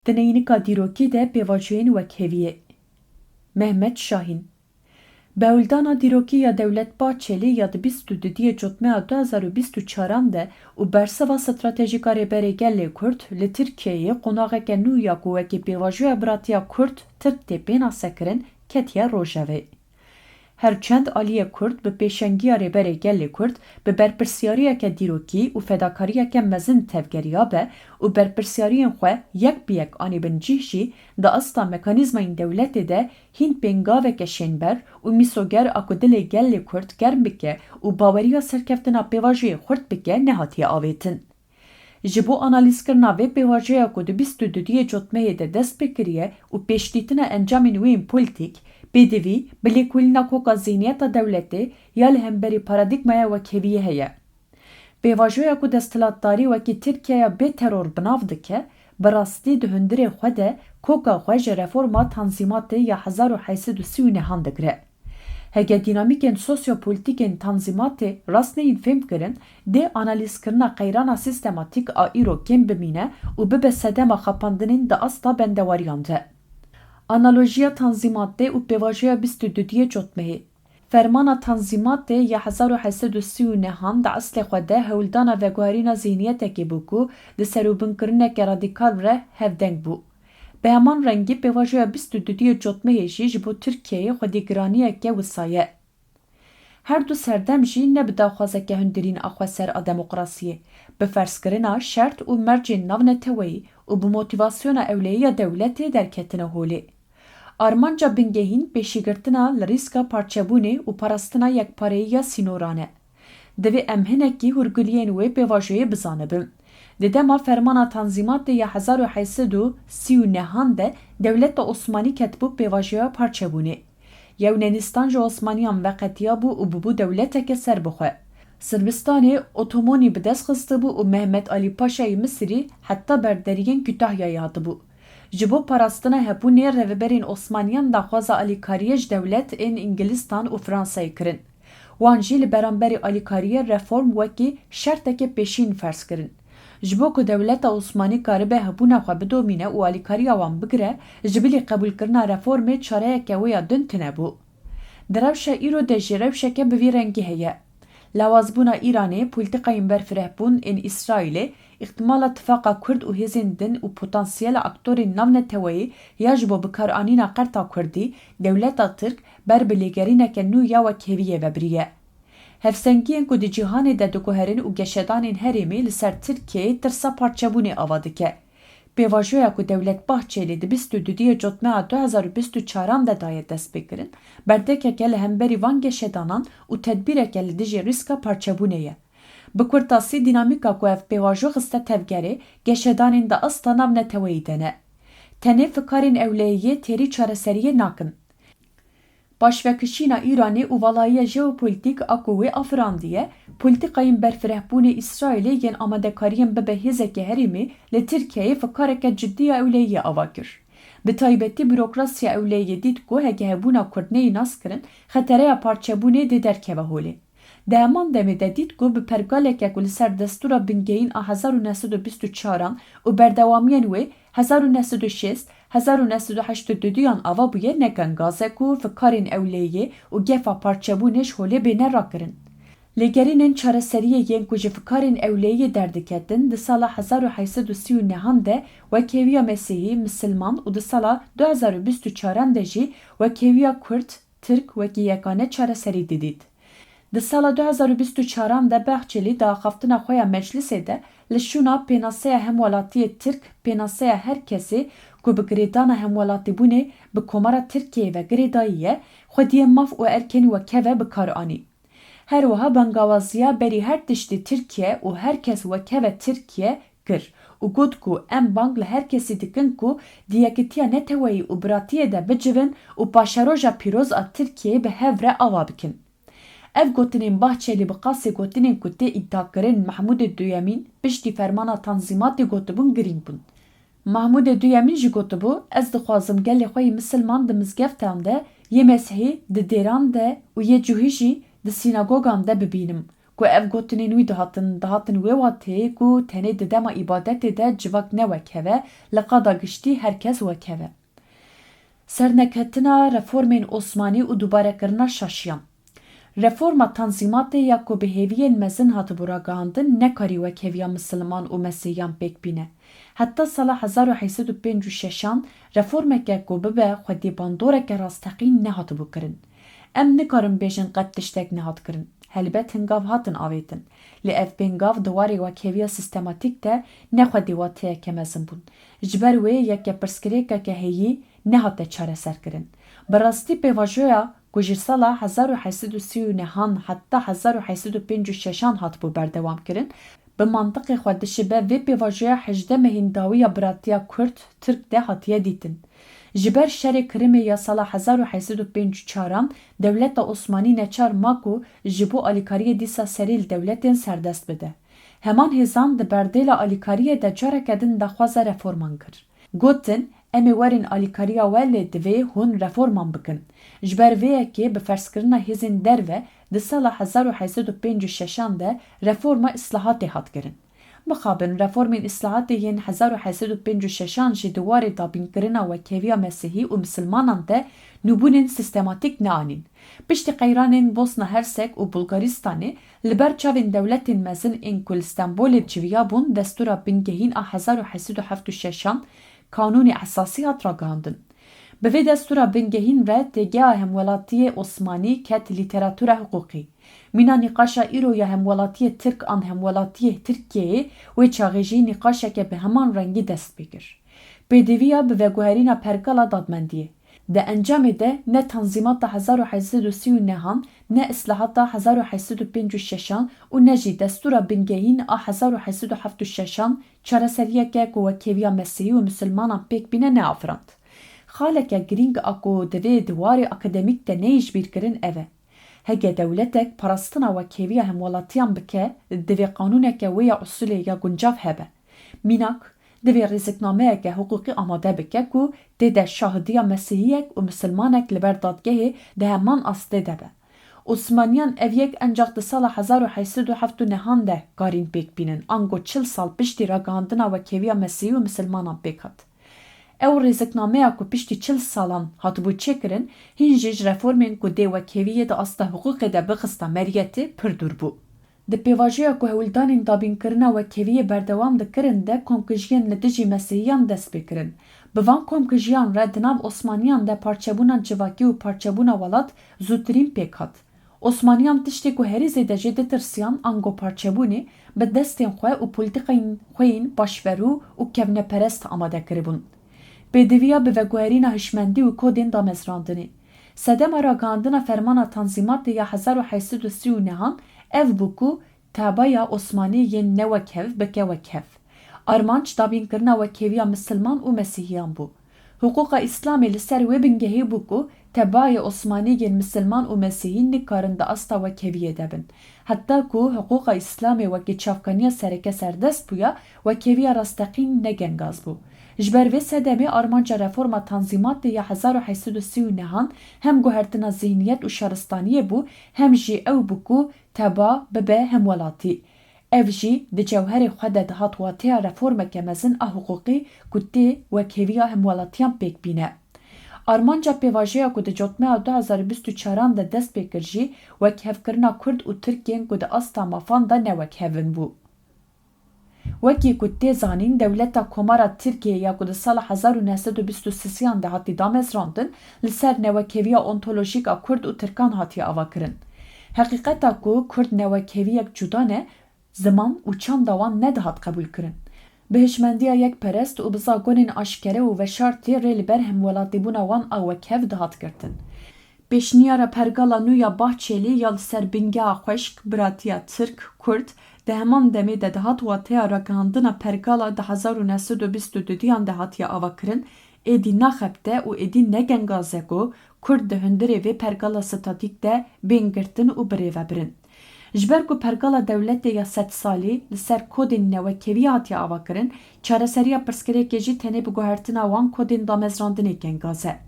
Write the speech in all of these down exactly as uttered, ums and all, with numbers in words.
Di neynika dîrokî de pêvajoyên wekheviyê. Mehmet Şahîn. Bi hewldana dîrokî ya Dewlet Bahçelî ya di bîst û dudiyê Cotmeya du hezar û bîst û çaran de û bersiva stratejîka Rêberê Gelê Kurd li Tirkiyeyê qonaxeke nû ya ku wekî pêvajoya biratiya Kurd-Tirk tê pênasekirin, ketiye rojevê. Her çend aliyê Kurd bi pêşengiya Rêberê Gelê Kurd bi berpirsiyariyeke dîrokî û fedakariyeke mezin tevgeriyabe û berpirsiyariyên xwe yek bi yek anî bin cih jî, di asta mekanîzmayên dewletê de hîn pêngaveke şênber û mîsoger a ku dilê gelê Kurd germ bike û baweriya serkeftina pêvajoyê xurt bike nehatiye avêtin. Ji bo analîzkirina vê pêvajoya ku di bîst û dudiyê Cotmehê de dest pê kiriye û pêşdîtina encamên wê yên polîtîk, pêdivî bi lêkolîna koka zîhniyeta dewletê ya li hemberî paradîgmaya wekheviyê heye. Pêvajoya ku desthilatdarî wekî Tirkiyeya bê teror bi nav dike, bi rastî di hundirê xwe de koka xwe ji reforma tanzîmatê ya hezar û heyt sed û sî û nehan digire. Heke dînamîkên sosyopolîtîk ên tanzîmatê rast neyên fêhmkirin, dê analîzkirina qeyrana sîstematîk a îro kêm bimîne û bibe sedema xapandinên di asta bendewariyan de. Analojiya tanzîmatê û pêvajoya bîst û dudiyê Cotmehê. Fermana tanzîmatê ya hezar û heyt sed û sî û nehan di eslê xwe de hewldana veguherîna zîhniyetekê bû ku di serûbinkirineke radîkal re hevdeng bû. Bi heman rengî pêvajoya bîst û dudiyê Cotmehê jî ji bo Tirkiyeyê xwedî giraniyeke wisa ye. Her du serdem jî ne bi daxwazeke hundirîn a xweser a demokrasiyê, bi ferzkirina şert û mercên navneteweyî û bi motîvasyona ewleyî ya dewletê derketine holê. Armanca bingehîn pêşîgirtina li rîska parçebûnê û parastina yekpareyî ya sînoran e. Divê em hinekî hûrguliyên wê pêvajoyê bizanibin. Di dema fermana tanzîmatê ya hezar û heyt sed û sî û nehan de dewleta Osmanî ketibû pêvajoya parçebûnê. Yewnenîstan ji Osmaniyan veqetiyabû û bûbû dewleteke serbixwe. Sirbistanê Otomonî bi dest xistibû û Mehmet Alî Paşayê Misirî heta berderiyên Kütahyayê hatibû. Ji bo parastina hebûnê rêveberên Osmaniyan daxwaza alîkariyê ji dewlet ên Îngilîstan û Fransayê kirin. Wan jî li beramberî alîkariyê reform wekî şerteke pêşîn ferz kirin. Ji bo ku dewleta Osmanî karibe hebûna xwe bidomîne û alîkariya wan bigire, ji bilî qebûlkirina reformê çareyeke wê ya din tune bû. Di rewşa îro de jî rewşeke bi vî rengî heye. Lawazbûna Îranê, polîtîkayên berfirehbûn ên Îsraîlê, îhtimala tifaqa Kurd û hêzên din û potansiyela aktorên navneteweyî ya ji bo bikaranîna qerta Kurdî, dewleta Tirk ber bi lêgerîneke nû ya wekheviyê ve biriye. Hevsengiyên ku di cîhanê de diguherin û geşedanên herêmê li ser Tirkiyeyê tirsa parçebûnê ava dike. Pêvajoya ku Dewlet Bahçelî di bîst û dudiyê Cotmeya du hezar û bîst û çaran de daye destpêkirin, berdekeke li hemberî van geşedanan û tedbîreke li dijî rîska parçebûnê ye. Bi kurtasî, dînamîka ku ev pêvajo xiste tevgerê, geşedanên di asta navneteweyî de ne. Tenê fikarên ewleyiyê têrî çareseriyê nakin. Paşvekişîna Îranê û valahiya jeopolîtîk a ku wê afirandiye, polîtîkayên berfirehbûnê Îsraîlê yên amadekariyên bibe hêzeke herêmê li Tirkiyeyê fikareke cidî ya ewleyiyê ava kir. Bi taybetî burokrasiya ewleyiyê dît ku heke hebûna Kurd neyê naskirin, xetereya parçebûnê dê derkeve holê. Di heman demê de dît ku bi pergaleke ku li ser destûra bingehîn a hezar û neh sed û bîst û çaran û berdewamiyên wê hezar û neh sed û şêst, hezar û neh sed û heşt û duduyan ava bûye, ne gengaz e ku fikarên ewleyiyê û gefa parçebûnê ji holê bêne rakirin. Lêgerînên çareseriyê yên ku ji fikarên ewleyiyê derdiketin, di sala hezar û heyt sed û sî û nehan de wekheviya Mesîhî, Misilman û di sala du hezar û bîst û çaran de jî wekheviya Kurd, Tirk wekî yekane çareserî didît. Di sala du hezar û bîst û çaran de Bahçelî di axaftina xwe ya meclisê de li şûna pênaseya hemwelatiyê Tirk, pênaseya her kesê ku bi girêdana hemwelatîbûnê bi Komara Tirkiyeyê ve girêdayî ye, xwediyê maf û erkên wekeve bi kar anî. Her wiha bangawaziya berî her tiştî Tirkiye û her kes wekeve Tirkiye kir û got ku em bang li her kesî dikin ku di yekitiya neteweyî û biratiyê de bicivin û paşeroja pîroz a Tirkiyeyê bi hev re ava bikin. Ev gotinên Bahçelî bi qasê gotinên ku tê îdiakirin Mehmûdê Duyemîn piştî fermana Tanzîmatê gotibûn girîng bûn. Mehmûdê Duyemîn jî gotibû, ez dixwazim gelê xwe yê misilman di mizgeftan de, yê mesihî di dêran de û yê cuhî jî di sînagogan de bibînim. Ku ev gotinên wî dihatin, dihatin wê wateyê ku tenê di dema îbadetê de civak ne wekhev e, li qada giştî her kes wekhev e. Serneketina reformên Osmanî û dubarekirina şaşiyan. Reforma tanzîmatê ya ku bi hêviyên mezin hatibû ragihandin, nekarî wekheviya misilman û mesîhiyan pêk bîne. Heta sala hezar û heyt sed û pênc û şeşan reformeke ku bibe xwedî bandoreke rasteqîn nehatibû kirin. Em nikarin bêjin qet tiştek nehat kirin. Helbet hingav hatin avêtin. Lê ev pêngav di warê wekheviya sîstematîk de ne xwedî wateyeke mezin bûn. Ji ber wê yeke pirsgirêkeke heyî nehate çareserkirin. Bi rastî pêvajoya ku ji sala hezar û heyt sed û sî û nehan heta hezar û heyt sed û pênc û şeşan hatibû berdewamkirin, bi mantiqê xwe dişibe vê pêvajoya hejdeh mehên dawî ya biratiya Kurd, Tirk de hatiye dîtin. Ji ber şerê Kirimê ya sala hezar û heyt sed û pênc û çaran dewleta Osmanî neçar ma ku ji bo alîkariyê dîsa serî li dewletên serdest bide. Heman hêzan di berdêla alîkariyê de careke din daxwaza reforman kir. Gotin, em ê werin alîkariya we lê divê hûn reforman bikin. Ji ber vê yekê bi ferzkirina hêzên derve di sala hezar û heyt sed û pênc û şeşan de reforma îslahatê hat kirin. Mixabin reformên îslahatê yên hezar û heyt sed û pênc û şeşan jî di warê dabînkirina wekheviya mesîhî û misilmanan de nûbûnên sîstematîk neanîn. Piştî qeyranên Bosna Hersek û Bulgaristanê li ber çavên dewletên mezin ên ku li Stenbolê civiyabûn destûra bingehîn a hezar û heyt sed û heft û şeşan, Kanûnê Esasî hat ragihandin. Bi vê destûra bingehîn re têgeha hemwelatiyê Osmanî ket lîteratûra hiqûqî. Mîna nîqaşa îro ya hemwelatiyê Tirk an hemwelatiyê Tirkiyeyê wê çaxê jî nîqaşeke bi heman rengî dest pê kir. Pêdiviya bi veguherîna pergala dadmendiyê. Di encamê de ne Tanzîmata hezar û heyt sed û sî û nehan, ne Îslahata hezar û heyt sed û pênc û şeşan û ne jî Destûra Bingehîn a hezar û heyt sed û heft û şeşan çareseriyeke ku wekheviya mesîhî û misilmanan pêk bîne neafirand. Xaleke girîng a ku divê di warê akademîk de neyê jibîrkirin ev e. Heke dewletek parastina wekheviya hemwelatiyan bike, divê qanûneke wê ya usulê ya guncav hebe. Mînak, divê rêziknameyeke hiqûqî amade bike ku tê de şahidiya mesîhiyek û misilmanek li ber dadgehê di heman astê de be. Osmaniyan ev yek encax di sala hezar û heyt sed û heft û nehan de karîn pêk bînin, ango çil sal piştî ragihandina wekheviya mesîhî û misilmanan pêk hat. Ew rêziknameya ku piştî çil salan hatibû çêkirin, hîn jî ji reformên ku dê wekheviyê di asta hiqûqê de bixista meriyetê pir dûr bû. Di pêvajoya ku hewldanên dabînkirina wekheviyê berdewam dikirin de komkujiyên li dijî mesîhiyan dest pê kirin. Bi van komkujiyan re di nav Osmaniyan de parçebûna civakî û parçebûna welat zûtirîn pêk hat. Osmaniyan tiştê ku herî zêde jê ditirsiyan ango parçebûnê, bi destên xwe û polîtîkayên xwe yên paşverû û kevneperest amade kiribûn. Pêdiviya bi veguherîna hişmendî û kodên damezrandinê. Sedema ragihandina fermana Tanzîmatê ya hezar û heyt sed û sî û nehan ev bû ku tebaya Osmanî yên newekhev bike wekhev. Armanc dabînkirina wekheviya misilman û mesîhiyan bû. Hiqûqa Îslamê li ser wê bingehî bû ku tebaayê Osmanî yên misilman û mesîhî nikarin di asta wekheviyê de bin. Heta ku hiqûqa Îslamê wekî çavkaniya sereke serdest bûya, wekheviya rasteqîn ne gengaz bû. Ji ber vê sedemê armanca reforma Tanzîmatê ya hezar û heyt sed û sî û nehan hem guhertina zîhniyet û şaristaniyê bû, hem jî ew bû ku teba bibe hemwelatî. Ev jî di cewherê xwe de dihat wateya reformeke mezin a hiqûqî ku tê wekheviya hemwelatiyan pêk bîne. Armanca pêvajoya ku di cotmeya du hezar û bîst û çaran de dest pê kir jî wekhevkirina Kurd û Tirkên ku di asta mafan de newekhevin bû. Wekî ku tê zanîn, dewleta Komara Tirkiyê ya ku di sala hezar û neh sed û bîst û sisiyan de hatî damezrandin, li ser newekheviya ontolojîk a Kurd û Tirkan hatiye avakirin. Heqîqeta ku Kurd newekeviyek cuda ne, ziman û çanda wan nedihat qebûlkirin. Bi hişmendiya yekperest û bi zagonên aşkere û veşartî rê li ber hemwelatîbûna wan a wekhev dihat girtin. Pêşniyara pergala nû ya Bahçelî ya li ser bingeha xweşk, biratiya Tirk, Kurd, di heman demê de dihat wateya ragihandina pergala di hezar û neh sed û bîst û dudiyan de hatiye avakirin, êdî naxebite û êdî ne gengaz e ku Kurd di hundirê vê pergala statîk de bên girtin û birêvebirin. Ji ber ku pergala dewletê ya sedsalî li ser kodên newekeviyê hatiye avakirin, çareseriya pirsgirêkê jî tenê bi guhertina wan kodên damezrandinê gengaz e.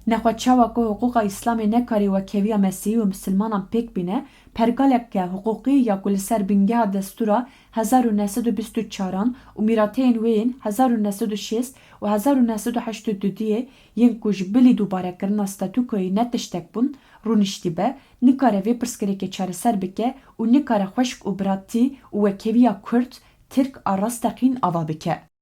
Nexwe çawa ku hiqûqa Îslamê nekarî wekheviya Mesîhî û Misilmanan pêk bîne, pergaleke hiqûqî ya ku li ser bingeha destûra hezar û neh sed û bîst û çaran û mîrateyên wê yên hezar û neh sed û şêst û hezar û neh sed û heşt û du diyê yên ku ji bilî dubare kirina statûkoyê ne tiştek bûn, rûniştî be, nikare vê pirsgirêkê çareser bike û nikare xweşk û biratî û wekheviya Kurd, Tirk a rasteqîn ava bike.